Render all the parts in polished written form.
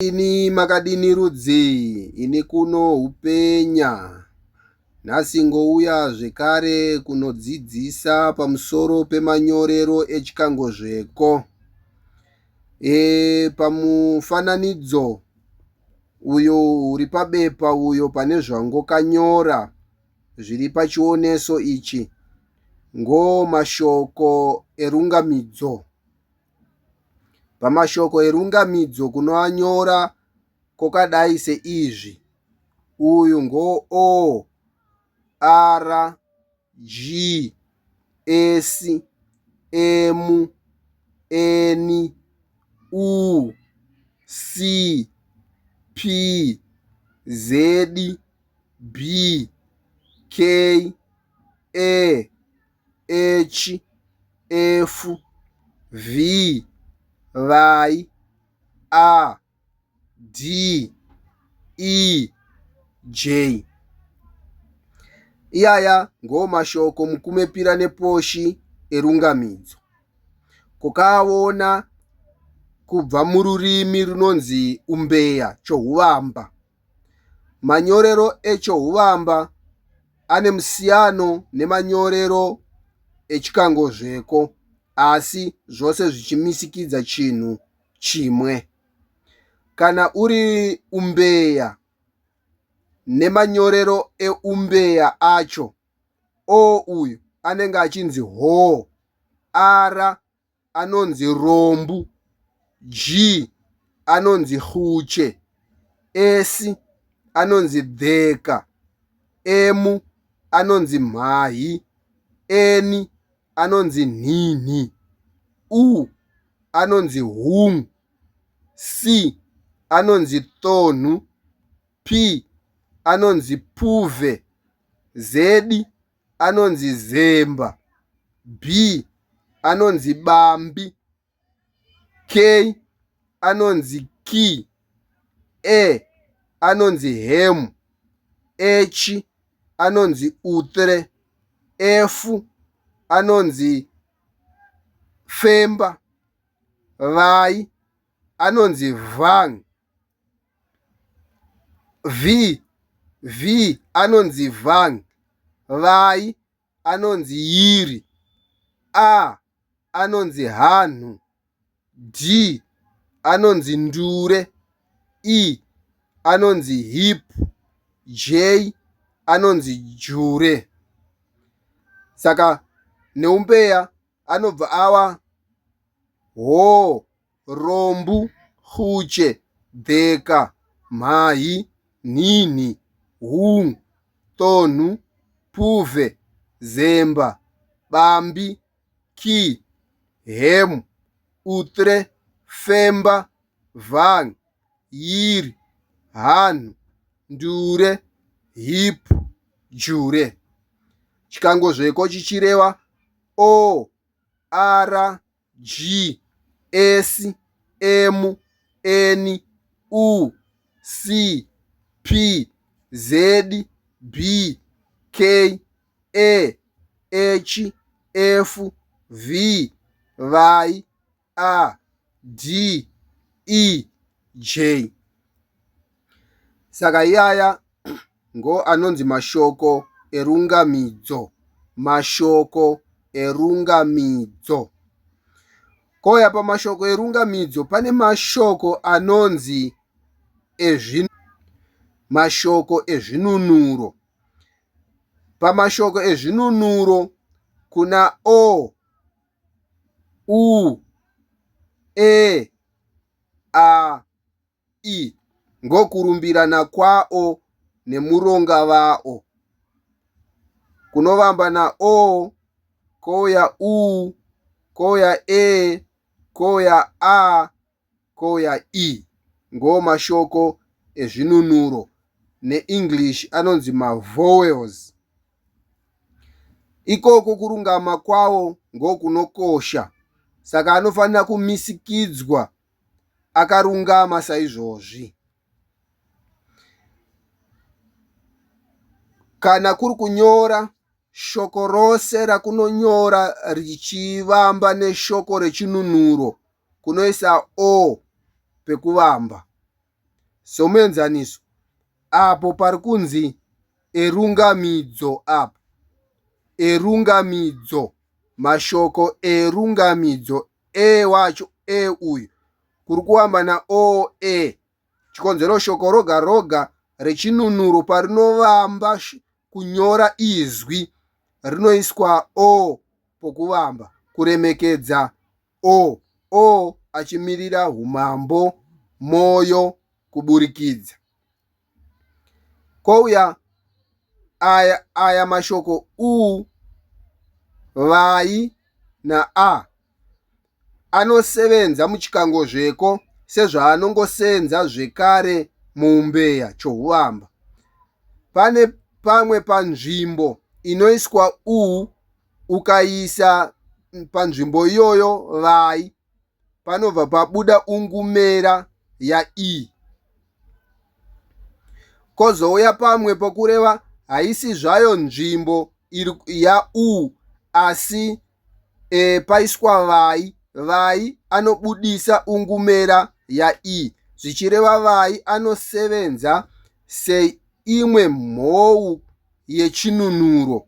Makadini makadini rudzi ini kuno hupenya nhasi ngouya zvekare kunodzidzisa pamusoro pemanyorero echikangozveko. E, pamufananidzo uyo uri pabepa uyo pane zvangokanyora zviri pachioneso ichi ngo mashoko erungamidzo. Pamashoko erungamidzo kunoanyora kwakadai seizvi. Uyu ngo O R G S M N U C P Z B K A H F V Y A D E J. Iyaya ngo mashoko mukumepira neposhi erungamidzo. Kukaona kubva mururimi runonzi umbeya chohuvamba. Manyorero echohuvamba ane musiyano nemanyorero echikangozveko asi zvose zvichimisikidza chinhu chimwe. Kana uri umbeya nemanyorero eumbeya acho, o uyu anenge achinzi ho, r anonzi rombu, G anonzi huche, S anonzi dheka, M anonzi mhahi, N anonzi nhinhi, U anonzi hung, C anonzi tonhu, P anonzi puve, Z anonzi zemba, B anonzi bambi, K anonzi ki, E anonzi hemu, H anonzi utre, F anonzi femba, Y anonzi vang, V V anonzi vang, Y anonzi yiri, A anonzi hanhu, D anonzi ndure, E anonzi hip, J anonzi jure. Saka neumbeya anobva awa ho, rombu, huche, dheka, mhahi, nhinhi, hung, tonhu, puve, zemba, bambi, ki, hem, utre, femba, vang, yiri, hanhu, ndure, hip, jure. Chikangozveko chichireva o, r, G S M N U C P Z B K A H F V Y A D E J. Saka iyaya ngo anonzi mashoko erungamidzo. Mashoko erungamidzo. Kouya pamashoko erungamidzo pane mashoko anonzi ezvi mashoko ezvinunuro. Pamashoko ezvinunuro kuna o, u, e, a, i ngokurumbirana kwao nemuronga vao. Kunovamba na o, kouya u, kouya e, kouya a, kouya i. Ngomashoko ezvinunuro. NeEnglish anonzi mavowels. Ikoko kurungama kwawo ngokunokosha saka anofanira kumisikidzwa akarungama saizvozvi. Kana kuri kunyora shoko rose rakunonyora richivamba neshoko rechinunuro kunoisa o pekuvamba. Somuenzaniso, apo pari kunzi erungamidzo apo, erungamidzo, mashoko erungamidzo, e wacho e uyu kuri kuvamba na o e. Chikonzero shoko roga roga rechinunuro parinovamba kunyora izwi rinoiswa o pokuvamba kuremekedza o o achimirira umambo moyo kuburikidza. Kouya aya aya mashoko u vai na a anosevenza muchikangozveko sezvaanongosenza zvekare muumbeya chohuvamba. Pane pamwe panzvimbo inoiswa u ukaisa panzvimbo iyoyo vai panobva pabuda ungumera ya-e. Kozouya pamwe pokureva haisi zvayo nzvimbo ya-u asi e, paiswa vai. Vai anobudisa ungumera ya-e zvichireva vai anosevenza seimwe mhou yechinunuro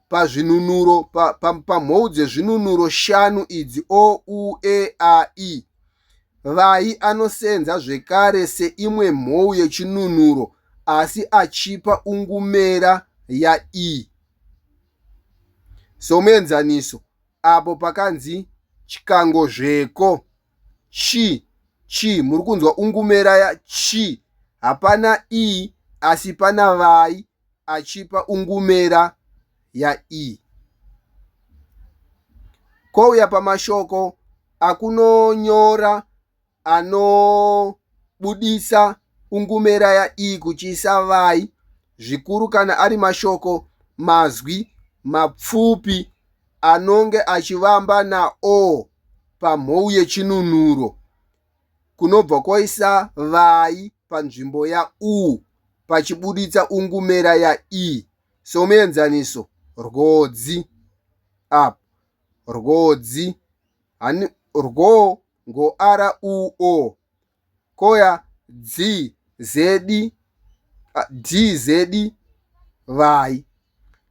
pazvinunuro pamhou dzezvinunuro shanu idzi o u e a i. Vai anosenza zvekare seimwe mhou yechinunuro asi achipa ungumera ya-e. Somuenzaniso, apo pakanzi chikangozveko chi chi muri kunzwa ungumera ya chi hapana e asi pana vai achipa ungumera ya e. Kouya pamashoko akunonyora anobudisa ungumera ya e kuchiisa vai zvikuru kana ari mashoko mazwi mapfupi anonge achivamba na o pamhou yechinunuro kunobva kwaisa vai panzvimbo ya u pachibuditsa ungumera ya e. Somuenzaniso, rwodzi apa rwodzi hani rwo ngo r u o koya dzi zedi d zedi vai.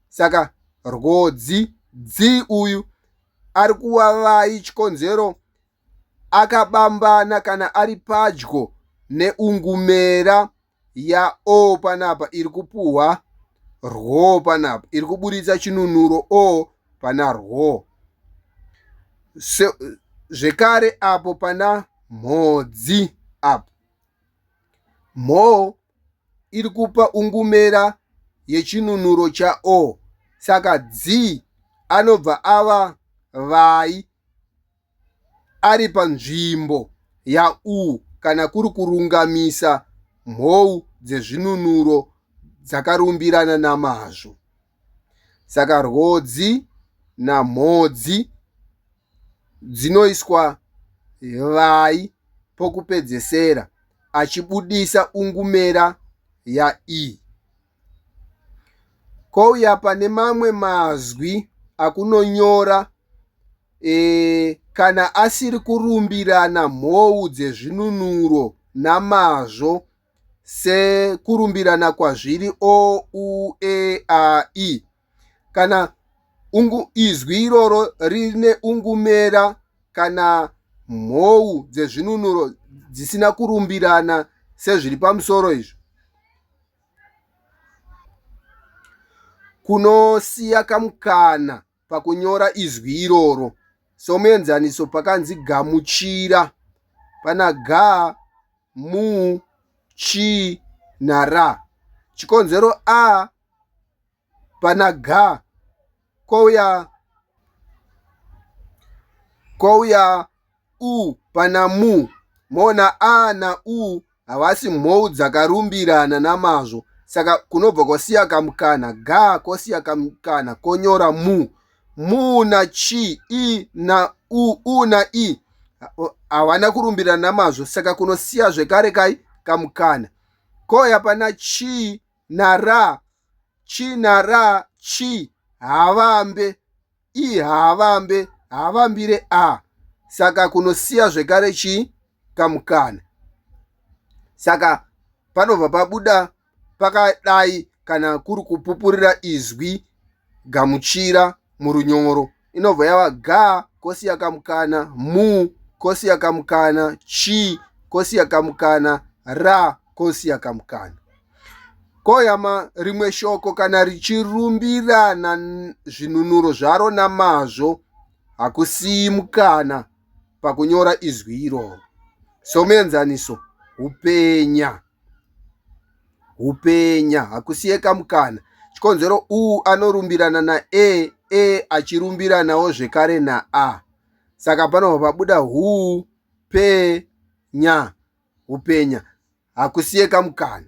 Saka rwodzi dzi uyu ari kuva vai chikonzero akabambana kana ari padyo neungumera ya o panapa iri kupuhwa rwo panapa iri kuburitsa chinunuro o pana rwo. Zvekare apo pana mhodzi apo mho iri kupa ungumera yechinunuro cha o saka dzi anobva ava vai ari panzvimbo ya-u kana kuri kurungamisa mhou dzezvinunuro dzakarumbirana namazvo. Saka rwodzi namhodzi dzinoiswa vai pokupedzesera achibudisa ungumera ya-i. Kouya pane mamwe mazwi akunonyora e, kana asiri kurumbirana mhou dzezvinunuro namazvo sekurumbirana kwazviri o u e a i. Kana ungu, izwi iroro rine ungumera kana mhou dzezvinunuro dzisina kurumbirana sezviri pamusoro izvo kunosiya kamukana pakunyora izwi iroro. Somuenzaniso pakanzi gamuchira pana ga, mu, chi nara. Chikonzero a pana ga kouya kouya u pana mu moona a na u havasi mhou dzakarumbirana namazvo saka kunobva kwasiya kamukana ga kwosiya kamukana konyora mu mu na chi i na u u na i havana kurumbirana namazvo saka kunosiya zvekare kai kamukana koya pana chi na ra chi na ra chi havambe i haavambe haavambire a saka kunosiya zvekare chii kamukana. Saka panobva pabuda pakadai kana kuri kupupurira izwi gamuchira murunyoro inobva yava ga kosiya kamukana mu kosiya kamukana chi kosiya kamukana ra kosiya kamukana. Koyama rimwe shoko kana richirumbirana zvinunuro zvaro namazvo hakusiyi mukana pakunyora izwi iroro. Somuenzaniso, upenya Upenya hakusiye kamukana. Chikonzero u anorumbirana na e, e achirumbiranawo zvekare na a. Saka panobva pabuda hu, pe, nya. Upenya hakusiye kamukana.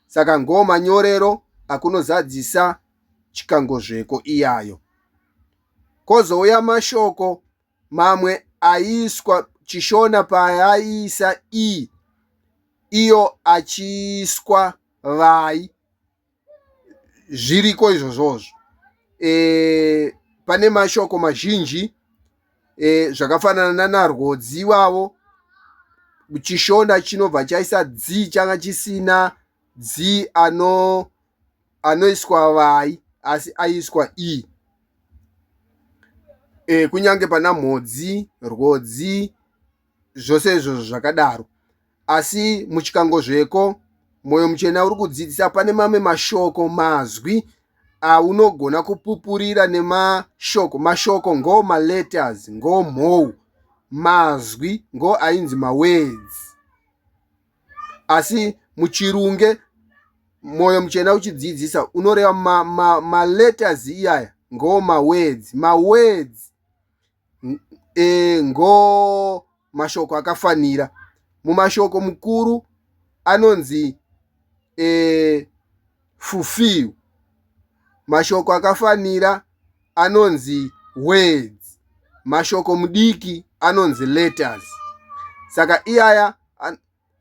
Saka ngo manyorero akunozadzisa chikangozveko iyayo. Kozouya mashoko mamwe aiiswa chishona paaiisa i iyo achiiswa vai zviriko izvozvozvo e, pane mashoko mazhinji e, zvakafanana nanarwodzi ivavo chishona chinobva chaisa dzi changa chisina dzi ano anoiswa vai asi aiswa i e, kunyange pana mhodzi rwodzi zvose izvozvo zvakadaro asi muchikangozveko mwoyo muchena uri kudzidzisa pane mamwe mashoko mazwi aunogona kupupurira nemashoko mashoko ngo maletters ngo mhou mazwi ngo ainzi mawords asi muchirunge mwoyo muchena uchidzidzisa unoreva maletters ma, ma iyaya ngo mawords mawords e, ngo mashoko akafanira mumashoko mukuru anonzi e, fulfill mashoko akafanira anonzi words mashoko mudiki anonzi letters saka iyaya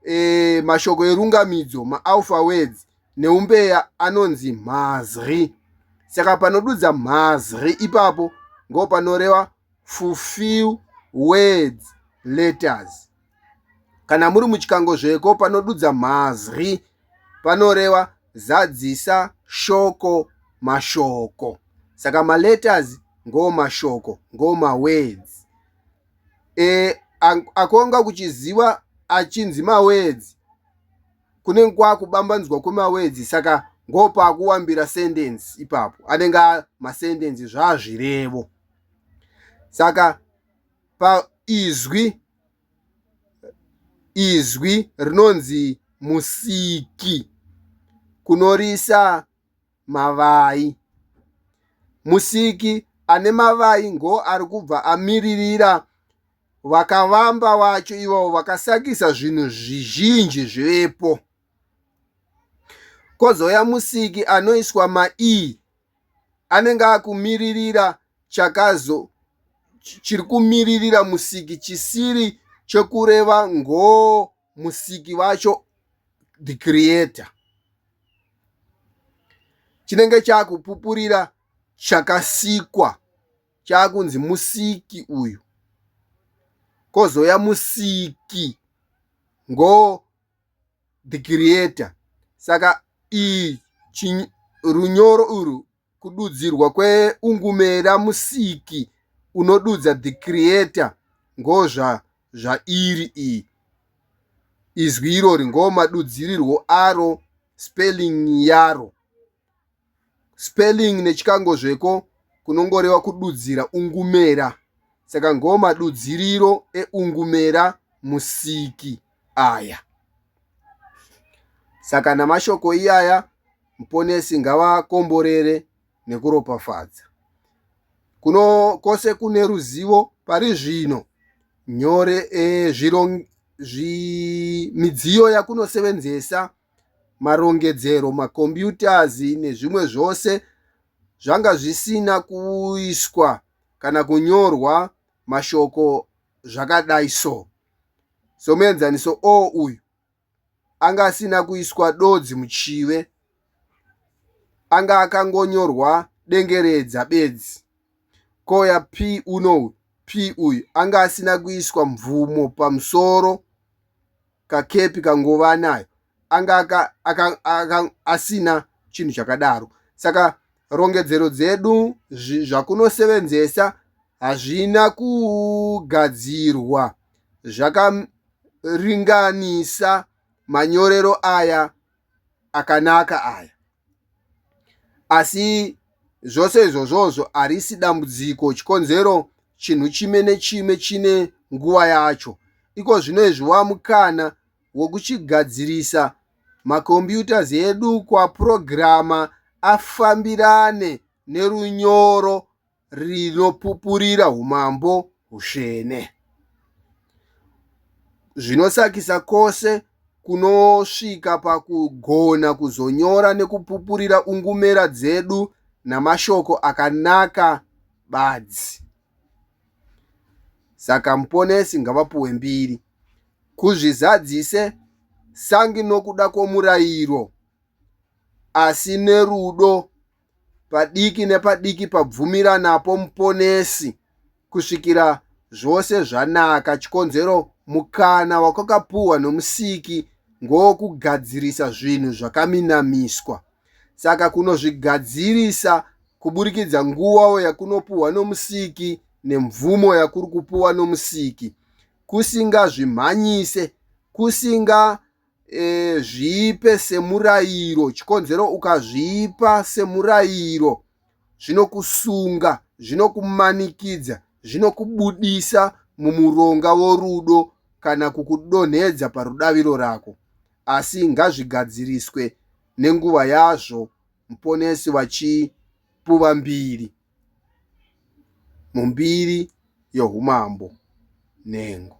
e, mashoko erungamidzo maalpha words neumbeya anonzi mhazri saka panodudza mhazri ipapo ngo panoreva fulfill words letters Kana muri muchikango zveko panodudza mazwi panoreva zadzisa shoko mashoko. Saka maletters ngo mashoko ngo mawords. E, akonga kuchiziva achinzi mawords kunenge kwakubambanzwa kwemawords saka ngopakuwambira sentence ipapo anenge masentensi zvazvirevo saka paizwi Izwi rinonzi musiki kunorisa mavai. Musiki ane mavai ngo ari kubva amiririra vakavamba vacho ivavo vakasakisa zvinhu zvizhinji zvivepo. Kozouya musiki anoiswa ma-e anenge akumiririra chakazo chiri kumiririra musiki chisiri chekureva ngo musiki vacho the creator chinenge chakupupurira chakasikwa chakunzi musiki uyu kozouya musiki ngo the creator saka iyi runyoro urwu kududzirwa kweungumera musiki unodudza the creator ngozva zvairi iyi izwi irori ngomadudzirirwo aro spelling yaro Spelling nechikangozveko kunongoreva kududzira ungumera saka ngomadudziriro eungumera musiki aya. Saka namashoko iyaya Muponesi ngavakomborere nekuropafadza. Kuno kose kune ruzivo pari zvino nyore e, zviro zvi, midziyo yakunosevenzesa marongedzero, macomputers nezvimwe zvose zvanga zvisina kuiswa kana kunyorwa mashoko zvakadai so. Somuenzaniso o uyu anga asina kuiswa dodzi muchive, anga akangonyorwa dengeredza bedzi. Koya p uno p uyu anga asina kuiswa mvumo pamusoro. kakepi kangova nayo anga aka, aka, aka, asina chinhu chakadaro. Saka rongedzero dzedu zvakunosevenzesa hazvina kugadzirwa zvakaringanisa manyorero aya akanaka aya. Asi zvose izvozvozvo harisi dambudziko, chikonzero chinhu chime nechime chine nguva yacho. Iko zvino izvi wamukana wokuchigadzirisa macomputers edu kuapurogirama afambirane nerunyoro rinopupurira umambo husvene. Zvinosakisa kwose kunosvika pakugona kuzonyora nekupupurira ungumera dzedu namashoko akanaka badzi. Saka Muponesi ngavapuwe mbiri. Kuzvizadzise sangi nokuda kwomurayiro asi nerudo padiki nepadiki pabvumiranapo Muponesi kusvikira zvose zvanaka. Chikonzero mukana wakwakapuhwa noMusiki ngowokugadzirisa zvinhu zvakaminamiswa. Saka kunozvigadzirisa kuburikidza nguvawo yakunopuhwa noMusiki nemvumo yakuri kupuwa noMusiki kusingazvimhanyise kusinga e, zvipe semurayiro chikonzero ukazvipa semurayiro zvinokusunga zvinokumanikidza zvinokubudisa mumuronga worudo kana kukudonhedza parudaviro rako asi ngazvigadziriswe nenguva yazvo muponesi vachipuva mbiri mumbiri youmambo nhengo.